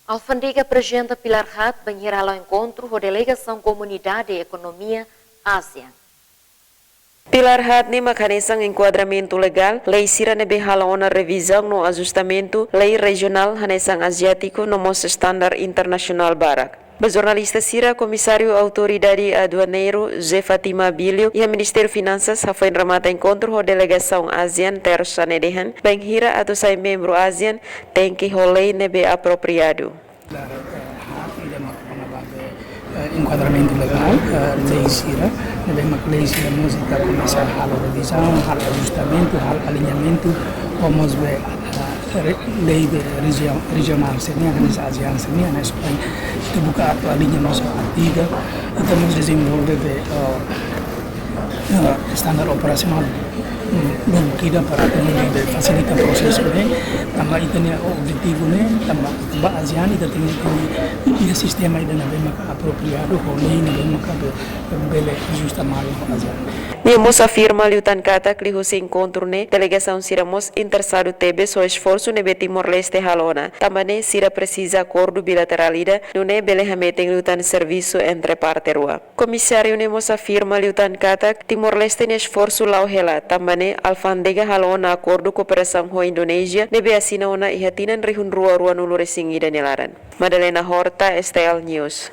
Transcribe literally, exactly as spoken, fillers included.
Alfándega aprezenta Pilar haat bainhira halo enkontru ho delegasaun Komunidade Ekonomia ASEAN. Pilar haat ne'e mak hanesan enkuadramentu legál lei sira ne'ebé halo ona revizaun no ajustamentu lei rejionál hanesan aziátiku no mós estandar internasionál barak. Ba jornalista sira, Komisáriu Autoridade Aduaneiru José Fátima Abílio iha Ministériu Finansas hafoin remata enkontru ho delegasaun ASEAN Tersa ne'e dehan, bainhira atu sai membru ASEAN tenke ho lei ne'ebé apropriadu. Dar, eh, hak ida mak kona-ba, eh, enkuadramentu legál, eh, lei sira, ne'ebé mak lei sira mós ita komesa halo revizaun, halo ajustamentu, halo aliñamentu, ho mós be, eh, re-, lei de rejiaun, rejionál sira-nian, hanesan ASEAN sira-nian, hanesan ita buka atu aliña mós ho artiga, ita mós dezenvolve be, eh, eh, estandar operasionál, mm, lubuk ida para atu nune'e fasilita prosesu ne'e, tanba ita-nia objetivu ne'e, tanba ba ASEAN ita tenke, tenke iha sistema ida ne'ebé maka apropriadu, ho lei ne'ebé maka be-, bele ajusta malu ho ASEAN. Nia mós afirma liután katak liuhusi enkontru ne'e, delegasaun sira mós interesadu tebes ho esforsu ne'ebé Timor-Leste halo ona, tanba ne'e sira presiza akordu bilaterál ida, nune'e bele hametin liután servisu entre parte rua. Komisáriu ne'e mós afirma liután katak Timor-Leste nia esforsu la'o hela, tanba ne'e alfándega halo ona akordu kooperasaun ho Indonézia ne'ebé asina ona iha tinan rihun rua ruanulu resin ida nia laran. Madalena Horta, STL News.